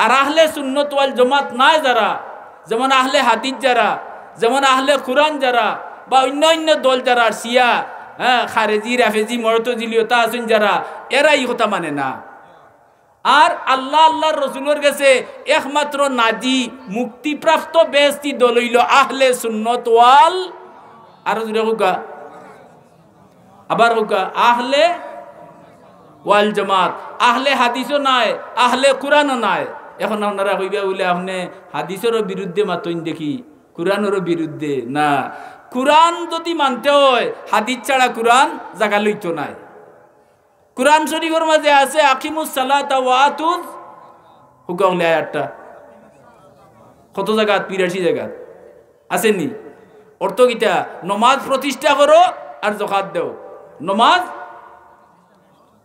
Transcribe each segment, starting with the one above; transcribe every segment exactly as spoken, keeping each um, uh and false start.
আর আহলে সুন্নত ওয়াল জামাত নায় যারা, যেমন আহলে হাদিস যারা, যেমন আহলে কুরআন যারা, বা অন্য অন্য দল যারা, শিয়া, হ্যাঁ, খারেজি, রাফেজি, মুতাজিলি অতা আছইন যারা, এরা ই কথা মানে না। আর আল্লাহ, আল্লাহর রসুলর গেছে একমাত্র নাজি, মুক্তিপ্রাপ্ত বেহেস্তি দল অইলো আহলে সুন্নত ওয়াল, আরো জোরে কউক্কা, আবার কউক্কা, আহলে ওয়াল জামাত। আহলে হাদিসও নায়, আহলে কুরআনও নায়। এখন আপনারা কইবা বুলে আপনে হাদিসরও বিরুদ্ধে মাতইন দেখি, কুরআনরও বিরুদ্ধে। না, কুরআন যুদি মানতে অয়, হাদিস ছাড়া কুরআন জাগা লইতো নায়। কুরআন শরীফর মাঝে আছে, "আকিমুস সালাতা ওয়া আতুজ", কউক্কা অকলে আয়াতটা। কত জাগাত? বিরাশি জাগাত। আছে নি? অর্থ কিতা? নমাজ প্রতিষ্ঠা করো আর জকাত দেও। নমাজ,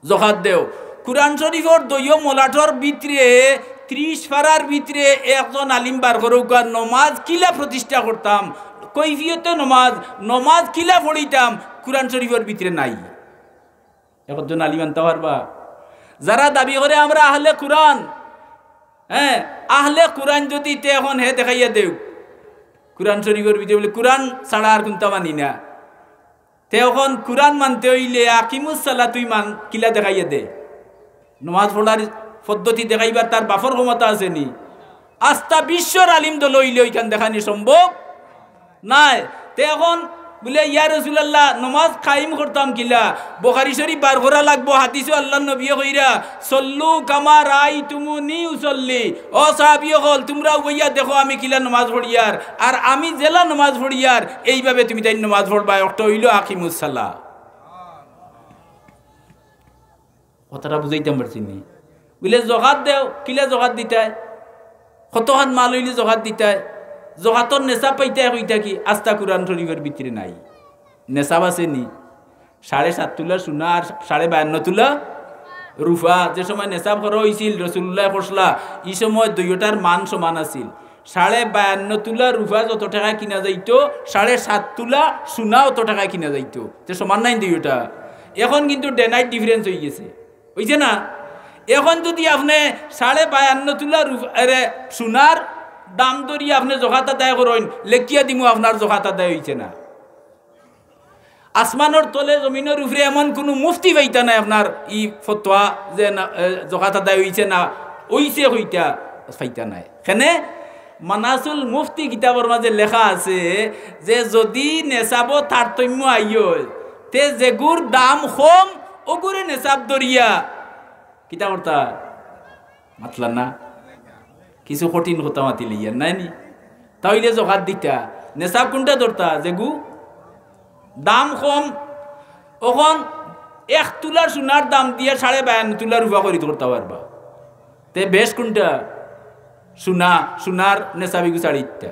জকাত দেও। কুরআন শরীফর দুইও মলাটর ভিতরে, ত্রিশ পারার ভিতরে একজন আলিম বার করউক্কা, নমাজ কিলা প্রতিষ্ঠা করতাম, কৈফিয়তে নমাজ, নমাজ কিলা পড়িতাম, কুরআন শরীফর ভিতরে নাই। একজন আলিম আনতা পারবা? যারা দাবি করে আমরা আহলে কুরআন, হ্যাঁ, আহলে কুরআন যুদি, তে এখন হে দেখাইয়া দেউক। কুরআন শরীফর ভিতরে বুলে, "কুরআন ছাড়া আর কুনতা মানি না।" তে এখন কুরআন মানতে অইলে আকিমুস সালাত তুই মান, কিলা দেখাইয়া দে। নমাজ পড়ার পদ্ধতি দেখাইবার তার বাপর ক্ষমতা আছে নি? আস্তা বিশ্বর আলিম দল অইলে অইখান দেখানি সম্ভব নায়। তে এখন বুলে, "ইয়া রাসূলুল্লাহ, নমাজ কায়েম করতাম কিলা?" বুখারী শরীফ বার করা লাগবো, হাদিসও আল্লাহর নবীয়ে কইরা, "সল্লু কামা রাআইতুমুনি উসল্লি।" ও সাহাবী অকল, তুমরা উবাইয়া দেখো আমি কিলা নমাজ পড়িয়ার, আর আমি যেলা নমাজ পড়িয়ার, এইভাবে তুমি তাইন নমাজ পড়বায়। অর্থ অইলো আকিমুস সালাহ। কথাটা বুঝাইতাম পারছি নি? বুলে, "জকাত দেও।" কিলা জকাত দিতায়? কতখান মাল অইলে জকাত দিতায়? জকাতর নেশাব পাইতায় কইতা কি? আস্তা কুরআন শরীফর ভিতরে নাই। নেশাব আছে নি? সাড়ে সাত তুলা সোনা আর সাড়ে বায়ান্ন তুলা রুফা। যে সময় নেশাব করা অইছিল, রাসূলুল্লায় করছলা, ই সময় দুইওটার মান সমান আছিল। সাড়ে বায়ান্ন তুলা রুফা যত টেকায় কিনা যাইতো, সাড়ে সাত তুলা সোনা অত টেকায় কিনা যাইতো। তে সমান নায় নি দুইওটা? এখন কিন্তু day night difference অইগেছে, অইছে না? এখন যুদি আপনে সাড়ে বায়ান্ন তুলা রুফা, এরে, সোনার দাম ধরি আপনে জকাত আদায় করইন, লেখিয়া দিমু আপনার জকাত আদায় অইছে না। আসমানর তলে জমিনর উপরে এমন কুনু মুফতি পাইতা নায় আপনার ই ফতোয়া যে না, এ, জকাত আদায় অইছে না, অইছে কইতা পাইতা নায়। কেনে? মানাসুল মুফতি কিতাবর মাঝে লেখা আছে যে যুদি নেশাবো তারতম্য আইয়, তে যেগুর দাম কম, অগুরে নেশাব ধরিয়া কিতা করতা? মাতলা না? কিছু কঠিন কথা মাতিলিয়ার, নায় নি? তা অইলে জকাত দিতা, নেশাব কুনটা ধরতা? যেগু দাম কম। অখন এক তুলার সোনার দাম দিয়া সাড়ে বায়ান্ন তুলার রুফা খরিদ করতা পারবা। তে বেশ কুনটা? সোনা, সোনার নেশাব ইগু ছাড়ি দিতা।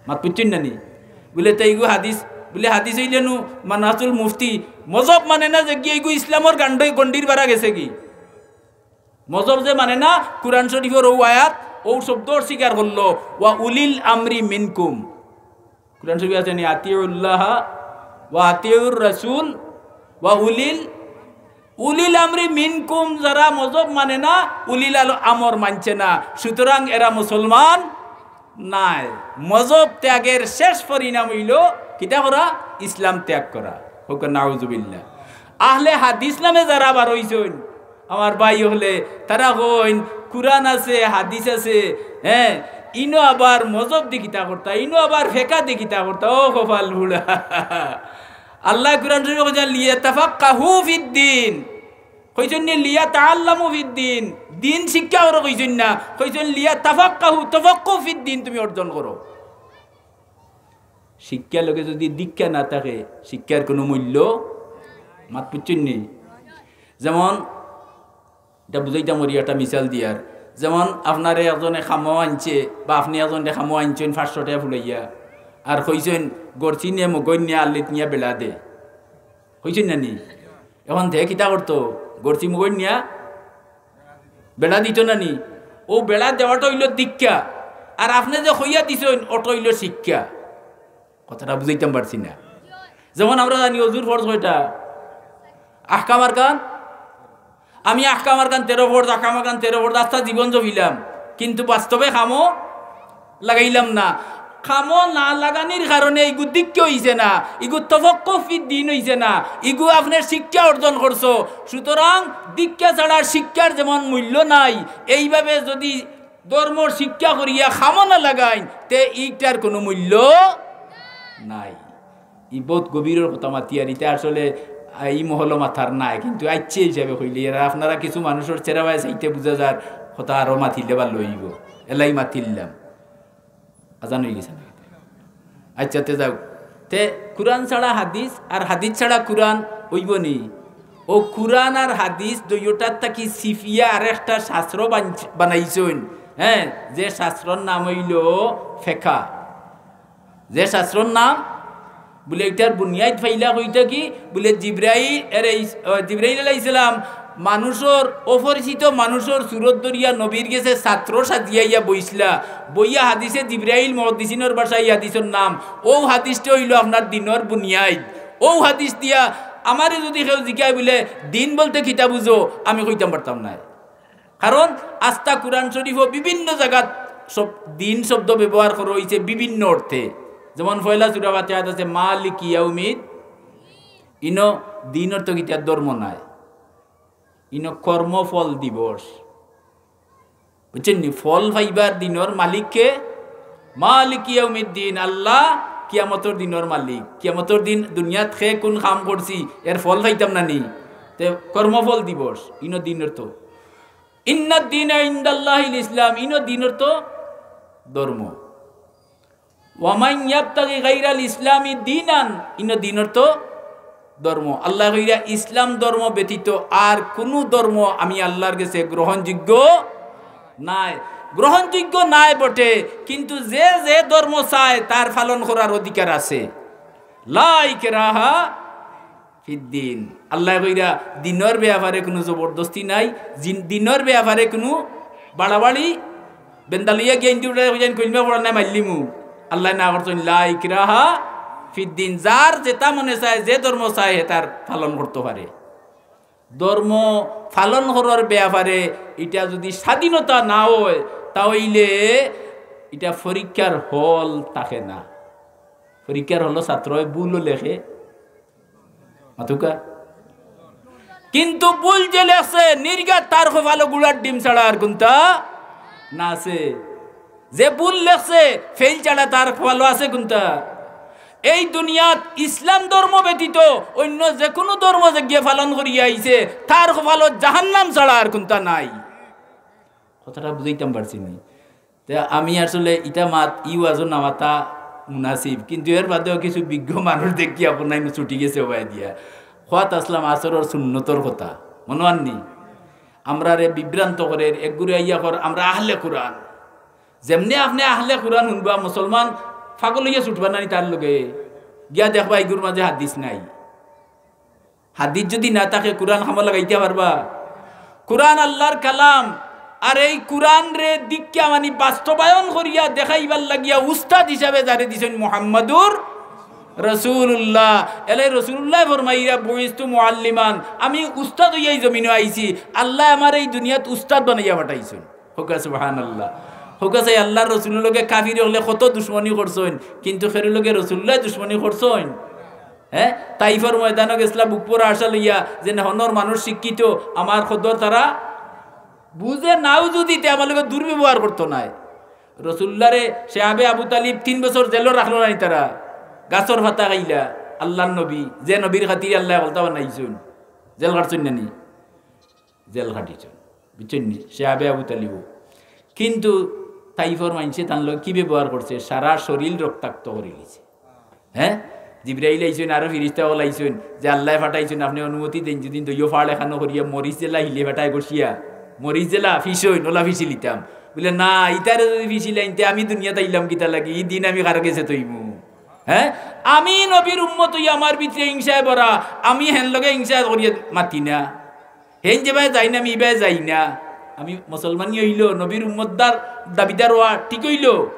মাত বুঝছইন না নি? বুলে, "তে ইগু হাদিস?" বুলে, "হাদিস অইলে নু মানাসুল মুফতি।" মজহব মানে না যেগিয়ে ইগু ইসলামর গান্ডই-, গন্ডির বারা গেছেগি। মজহব যে মানে না, কুরআন শরীফর অউ আয়াত, অউ শব্দ অস্বীকার করলো, "ওয়া উলিল আমরি মিনকুম।" কুরআন শরীফ আছে নি, "আতিউল্লাহা ওয়া আতিউর রাসূল ওয়া উলিল", উলিল আমরি মিনকুম, যারা মজহব মানে না, উলিল আল-, আমর মানছে না, সুতরাং এরা মুসলমান নায়। মজহব ত্যাগের শেষ পরিণাম অইলো কিতা করা? ইসলাম ত্যাগ করা। কউক্কা নাউজুবিল্লাহ। আহলে হাদিস নামে যারা বার অইছইন, আমার ভাই অকলে, তারা কইন, "কুরআন আছে, হাদিস আছে, হ্যাঁ, ইনো আবার মজহব দি কিতা করতা, ইনো আবার ফেকা দি কিতা করতা?" ও কপাল পুড়া। আল্লায় কুরআন শরীফো কইছইন, "লিয়াতাফাক্কাহু ফিদ্দীন।" কইছইন নি, "লিয়াতাআল্লামু ফিদ্দীন।" দ্বীন শিক্ষা করো কইছইন না, কইছইন, "লিয়াতাফাক্কাহু", তাফাক্কুহ ফিদ্দীন তুমি অর্জন করো। শিক্ষার লগে যুদি দীক্ষা না থাকে, শিক্ষার কুনু মূল্য, মাত বুঝছইন নি? যেমন, ইটা বুঝাইতাম পারি একটা মিসাল দিয়ার, যেমন আপনারে একজনে কামো আনছে বা আপনে একজনরে কামো আনছইন পাঁচশো টেকা ফুলাইয়া, আর কইছইন, "গরছি নিয়া, মগইন নিয়া, আল্লিত নিয়া বেড়া দে।" কইছইন না নি? এখন তে কিতা করতো? গরছি মগইন নিয়া বেড়া দিতো না নি? অউ বেড়া দেওয়াটা অইলো দীক্ষা, আর আপনে যে কইয়া দিছইন, অটা অইলো শিক্ষা। কথাটা বুঝাইতাম পারছি না? যেমন আমরা জানি অজুর ফরজ কয়টা? আহকাম আরকান। আমি আহকাম আরকান তেরো ফরজ, আহকাম আরকান তেরো ফরজ, আস্তা জীবন জপিলাম, কিন্তু বাস্তবে কামো লাগাইলাম না। কামো না লাগানির কারণে ইগু দিক্কা অইছে না, ইগু তফাক্কুহ ফিদ্দিন অইছে না, ইগু আপনার শিক্ষা অর্জন করছো। সুতরাং দিক্কা ছাড়া শিক্ষার যেমন মূল্য নাই, এইভাবে যদি ধর্মর শিক্ষা করিয়া কামো না লাগাইন, তে ইটার কুনু মূল্য নাই। ই বউত গভীরর কথা মাতিয়ার, ইতা আসলে, আ, ই মহলো মাতার নায়, কিন্তু আইচ্ছা হিসাবে কইলে, এরা আপনারা কিছু মানুষর চেরাবায় চাইতে বুঝা যার কথা আরো মাতিলে ভালা অইবো, এলাই মাতিলাম। আজান অইগেছে না? আইচ্ছা, তে যাউক। তে কুরআন ছাড়া হাদিস আর হাদিস ছাড়া কুরআন অইবো নি? অউ কুরআন আর হাদিস দুইওটার থাকি ছিপিয়া আরেকটা শাস্ত্র বান-, বানাইছইন, হ্যাঁ, যে শাস্ত্রর নাম অইলো ফেকা। যে শাস্ত্রর নাম বুলে, ইটার বুনিয়াদ ফাইলা কইতা কি? বুলে, জিব্রাইল, এরে ইস-, আহ, জিব্রাইল আলাইহিস সালাম মানুষর, অপরিচিত মানুষর সুরত ধরিয়া নবীর গেছে ছাত্র সাজিয়া ইয়া বইছলা। বইয়া হাদিসে জিব্রাইল, মুহাদ্দিসিনর ভাষায় ই হাদিসর নাম। অউ হাদিসটা অইলো আপনার দিনর বুনিয়াদ। অউ হাদিস দিয়া আমারে যুদি কেউ জিকায় বুলে, "দিন বলতে কিতা বুঝো?" আমি কইতাম পারতাম নায়। কারণ আস্তা কুরআন শরীফো বিভিন্ন জাগাত শব-, দিন শব্দ ব্যবহার করা অইছে বিভিন্ন অর্থে। যেমন পয়লা সূরা ফাতিহাত আছে, "মালিকি ইয়াউমিদ", ইনো দিন অর্থ কিতা? ধর্ম নায়, ইনো কর্মফল দিবস। বুঝছইন নি? ফল পাইবার দিনর মালিক কে? মালিকি ইয়াউমিদ্দিন, আল্লাহ কিয়ামতর দিনর মালিক। কিয়ামতর দিন দুনিয়াত কে কুন কাম করছি, এর ফল পাইতাম না নি? তে কর্মফল দিবস, ইনো দিন অর্থ। ইন্নাদ দীনা ইনদাল্লাহিল ইসলাম, ইনো দিন অর্থ ধর্ম। ওয়া মান ইয়াবতাগি গায়রাল ইসলামি দীনান, ইনো দিন অর্থ ধর্ম। আল্লায় কইরা, ইসলাম ধর্ম ব্যতীত আর কুনু ধর্ম আমি আল্লার গেছে গ্রহণযোগ্য নায়। গ্রহণযোগ্য নায় বটে, কিন্তু যে যে ধর্ম চায় তার পালন করার অধিকার আছে। লা ইকরাহা ফিদ্দিন। আল্লায় কইরা, দিনর ব্যাপারে কুনু জবরদস্তি নাই, জিন-, দিনর ব্যাপারে কুনু বাড়াবাড়ি, বেন্দা লইয়া গিয়া ইন্দুরে কইযাইন, "কলিমা পড়া নাই, মারিলিমু।" আল্লায় না করছইন, "লা ইকরাহা ফিদ্দিন।" যার যেটা মনে চায়, যে ধর্ম চায়, হে তার পালন করতো পারে। ধর্ম পালন করার ব্যাপারে ইটা যুদি স্বাধীনতা না অয়, তা অইলে ইটা পরীক্ষার হল থাকে না। পরীক্ষার হলো ছাত্রয় ভুলও লেখে, মাতুক্কা। কিন্তু ভুল যে লেখছে, নির্ঘাত তার কপালো ঘুড়ার ডিম ছাড়া আর কুনতা না আছে। যে ভুল লেখছে, ফেইল ছাড়া তার কপালো আছে কুনতা? এই দুনিয়াত ইসলাম ধর্ম ব্যতীত অইন্য যেকুনু ধর্ম যেগিয়ে পালন করিয়া আইছে, তার কপালো জাহান্নাম ছাড়া আর কুনতা নাই। কথাটা বুঝাইতাম পারছি নি? তে আমি আসলে ইটা মাত, ই ওয়াজও না মাতা মুনাসিব, কিন্তু এর বাদেও কিছু বিজ্ঞ মানুষ দেখি আপনার ছুটি গেছে ওবায় দিয়া। খোয়াত আসলাম আসরর সুন্নতর কথা, মনো আননি? আমরারে বিভ্রান্ত করের, একগুরে আইয়া কর, আমরা আহলে কুরআন। যেমনে আপনে আহলে কুরআন হুনবা, মুসলমান পাগল অইয়া ছুটবা নানি তার লগে, গিয়া দেখবা ইগুর মাঝে হাদিস নাই। হাদিস যুদি না থাকে, কুরআন কামো লাগাইতা পারবা? কুরআন আল্লার কালাম, আর এই কুরআনরে দিক্কা মানি বাস্তবায়ন করিয়া দেখাইবার লাগিয়া উস্তাদ হিসাবে যারে দিছইন মুহাম্মাদুর রাসূলুল্লাহ। এলাই রাসূলুল্লায় ফরমাইরা, "বুইস্তু মুআল্লিমান", আমি উস্তাদ অইয়াউ জমিনো আইছি, আল্লায় আমারে এই দুনিয়াত উস্তাদ বানাইয়া পাঠাইছইন। কউক্কা সুবহানাল্লাহ। কউক্কা চাই, আল্লার রাসূলর লগে কাফির অকলে কত দুশমনি করছইন, কিন্তু কেউর লগে রাসূলুল্লায় দুশমনি করছইন? হে, তাইফর ময়দানো গেছলা বুক ভরা আশা লইয়া যে না, হনর মানুষ শিক্ষিত, আমার কদর তারা বুঝে নাও যুদি, তে আমার লগে দুর্ব্যবহার করতো নায়। রাসূলুল্লারে শিয়াবে আবু তালিব তিন বছর জেলো রাখলো নানি তারা, গাছর পাতা খাইলা আল্লার নবী, যে নবীর খাতিরে আল্লায় হকলতা বানাইছইন, জেল খাটছইন নানি? জেল খাটিছইন, বুঝছইন নি? শিয়াবে আবু তালিবও। কিন্তু তাইফর মাইনষে তান লগে কি ব্যবহার করছে? সারা শরীল রক্তাক্ত করিলিছে। হে, জিব্রাইল আইছইন, আরো ফিরিস্তা অকল আইছইন, যে আল্লায় পাঠাইছইন, আপনে অনুমতি দেইন, যুদি দইও ফাড় এখানো করিয়া মরিচ জেলা হিলে বেটায় ঘষিয়া, মরিচ জেলা ফিসইন, অলা ফিসিলিতাম। বুলে, "না, ইতারে যুদি ফিসিলাইন, তে আমি দুনিয়াত আইলাম কিতার লাগি? ই দিন আমি কার গেছে থইমু?" হে, আমি নবীর উম্মত অইয়া আমার ভিতরে হিংসায় ভরা, আমি হেন লগে হিংসা করিয়া মাতি না। হেন যেবায় যাইন আমি ইবায় যাই না। আমি মুসলমানি অইলো, নবীর উম্মতদার দাবিদার অওয়া ঠিক অইলো।